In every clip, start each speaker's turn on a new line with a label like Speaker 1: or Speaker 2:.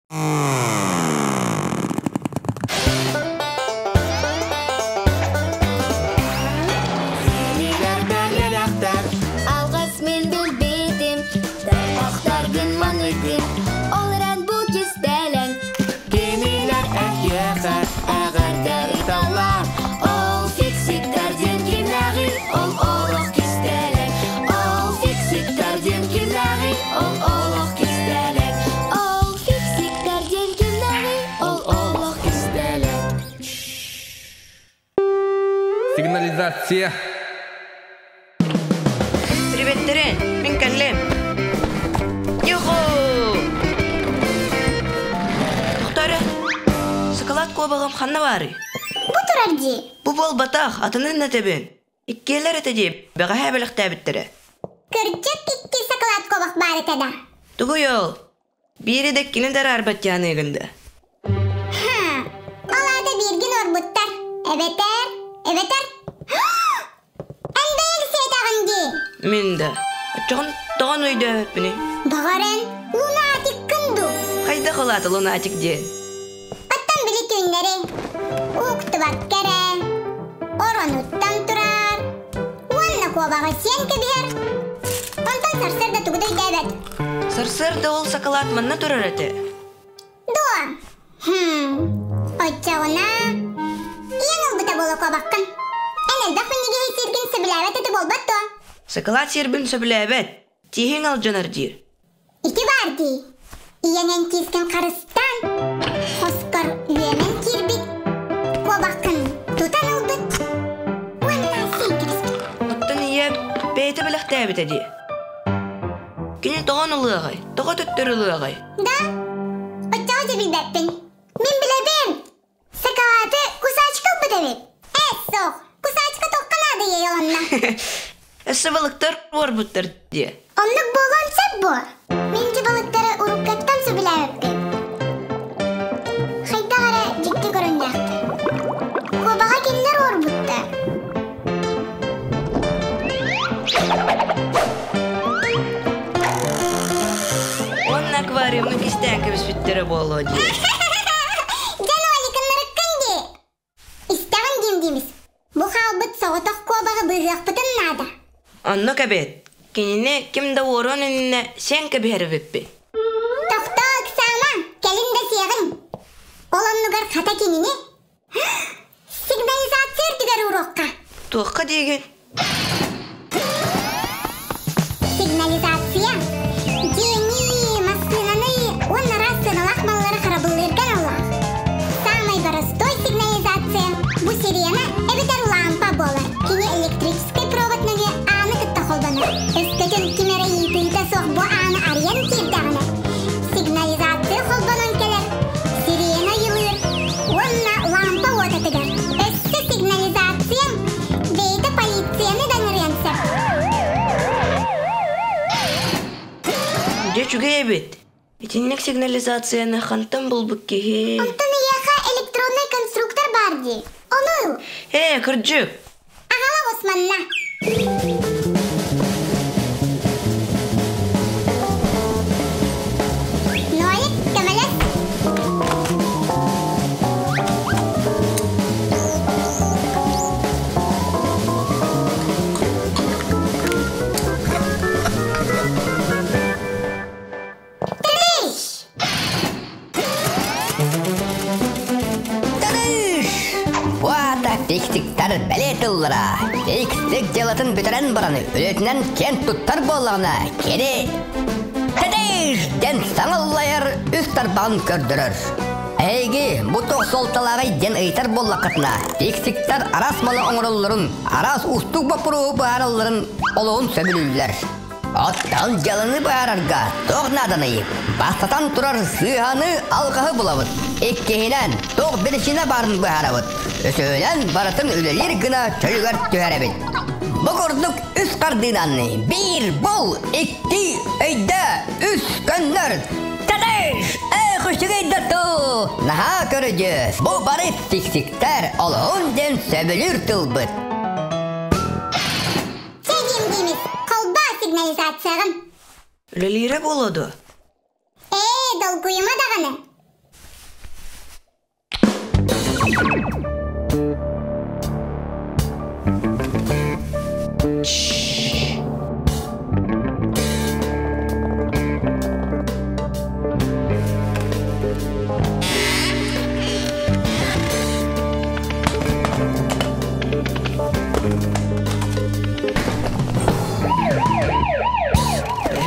Speaker 1: Кинилэр бэлэлэхтэр
Speaker 2: Алгыс мин билбитим, тарбахтаргын маныгын, ол эрэн бу кистэлэҥ.
Speaker 1: Кинилэр эһиэхэ эҕэрдэ ыыталлар.
Speaker 2: Ол фиксиктэр диэн кимнээҕий, ол олох кистэлэҥ. Ол фиксиктэр диэн кимнээҕий, ол олох кистэлэҥ. Ол фиксиктэр диэн кимнээҕий, ол олох кистэлэҥ.
Speaker 3: Сигнализация.
Speaker 4: Приветтерин, мин кэллим. Юху! Тохтоо Сакалаат куобаҕым ханна баарый?
Speaker 5: Бу турар дии.
Speaker 4: Бу буолбатах, атынын этэбин. Иккиэлэр этэ дии, бэҕэһээ бэлэхтээбиттэрэ.
Speaker 5: Кырдьык икки сакалаат куобах баар этэ да.
Speaker 4: Тугуй ол? Биири да иккини да араарбат дьааныыгын да.
Speaker 5: Ха, ол аата бииргин уорбуттар. Эбэтэр, эбэтэр... Эн бэйэҥ сиэтэҕин дии.
Speaker 4: Мин да. Оччоҕун тоҕон өйдөөбөппүнүй?
Speaker 5: Баҕар эн лунатиккын дуу?
Speaker 4: Хайдах ол аата лунатик диэн?
Speaker 5: Оттон били түүннэри уктубакка эрэ оронуттан турар уонна куобаҕы сиэн кэбиһэр. Онтон сарсыарда тугу да өйдөөбөт.
Speaker 4: Сарсыарда ол сакалаат манна турар этэ.
Speaker 5: Дуо? Хм, оччоҕуна ийэҥ ылбыта буолуо куобаххын. Эн элбэх минньигэһи сииргин сөбүлээбэт этэ буолбат дуо?
Speaker 4: Сакалаат сиэрбин сөбүлээбэт. Тииһиҥ алдьанар диир.
Speaker 5: Ити баар дии. Ийэҥ эн тиискин харыстаан, хоскор үөмэн киирбит, куобаххын тутан ылбыт уонна сиэн кэбиспит.
Speaker 4: Оттон ийэм бэйэтэ бэлэхтээбитэ дии. Кини тоҕон ылыаҕай, тоҕо төттөрү ылыаҕай?
Speaker 5: Да, оччоҕо дьэ билбэппин. Мин билэбин! Сакалааты кусачка ылбыт эбит. Ээ, суох, кусачка туохха наадыйай ол онно?
Speaker 4: Өссө балыктар уорбуттар диэ.
Speaker 5: Оннук буолуон сөп буо. Мин дьэ балыктары уруккаттан сөбүлээбэппин. Хайдах эрэ дьикти көрүҥнээхтэр. Куобаҕа кинилэр уорбуттар.
Speaker 4: Уонна аквариумҥа кистээн кэбиспиттэрэ буолуо дии.
Speaker 5: Дьэ, Ноликыннарыккын дии. Истэҕин диим диимис. Бу хаалбыт соҕотох куобаҕы быыһыахпытын наада.
Speaker 4: Оннук эбит. Кинини ким да уоруон иннинэ сиэн кэбиһэр эбиппит.
Speaker 5: Тохтоо, ыксаама, кэлин да сиэҕиҥ. Ол оннугар хата кинини Сигнализация үрдүгэр ууруохха.
Speaker 4: Туохха диигин?
Speaker 5: Сигнализация дьиэни, массыынаны уонна араас сыаналаах маллары харабыллыырга аналлаах. Самай боростой сигнализация бу сирена эбэтэр лампа буолар. Кини электрическэй провод нөҥүө ааны кытта холбонор. Өскөтүн ким эрэ ыйытыыта суох бу ааны арыйан киирдэҕинэ, сигнализация холбонон кэлэр, сирена ыйылыыр уонна лампа уотатыгар. Өссө сигнализация бэйэтэ полицияны да ыҥырыан сөп.
Speaker 4: Дьэ үчүгэй эбит. Итинник сигнализацияны хантан булбут киһи?
Speaker 5: Онтон эйиэхэ электроннай конструктор баар дии. Ону ыл.
Speaker 4: Ээ, кырдьык.
Speaker 5: Аҕала оҕус манна. Ноик, көмөлөс. Тыш!
Speaker 6: Тыш! Буата фиксиктар бэлиэ тыллара. Фиксик дьыалатын бүтэрэн баран үлэтинэн киэн туттар буоллаҕына, кини Тыш! диэн саҥаллайар үс тарбаҕын көрдөрөр. Эһиги бу туох суолталааҕый диэн ыйытар буоллаххытына, фиксиктар араас малы оҥороллорун, араас уустук боппуруоһу быһааралларын олоҕун сөбүлүүллэр. Оттон дьаланы быһаарарга туох нааданый? Бастатан турар сыыһаны, алҕаһы булабыт. Иккиһинэн, туох биричиинэ баарын быһаарабыт. Үсүһүнэн, барытын үлэлиир гына чөлүгэр түһэрэбит. Бу курдук үс хардыынан биир бул, икки өйдөө, үс көннөр. Тадыш! Эх, үчүгэй да тыл! Наһаа көрүдьүөс! Бу бары фиксиктэр олоһун диэн сөбүлүүр тылбыт.
Speaker 5: Чэ диим диимис, холбоо сигнализацияҕын.
Speaker 4: Үлэлиирэ буолуо дуо?
Speaker 5: Ээ, долгуйума даҕаны.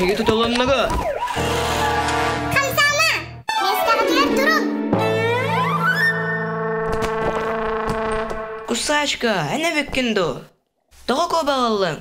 Speaker 4: Эһиги тутулуннугу?
Speaker 5: Хамсаама! Миэстэҕитигэр турун!
Speaker 4: Кусачка, эн эбиккин дуу? Тоҕо куобаҕаллыҥ?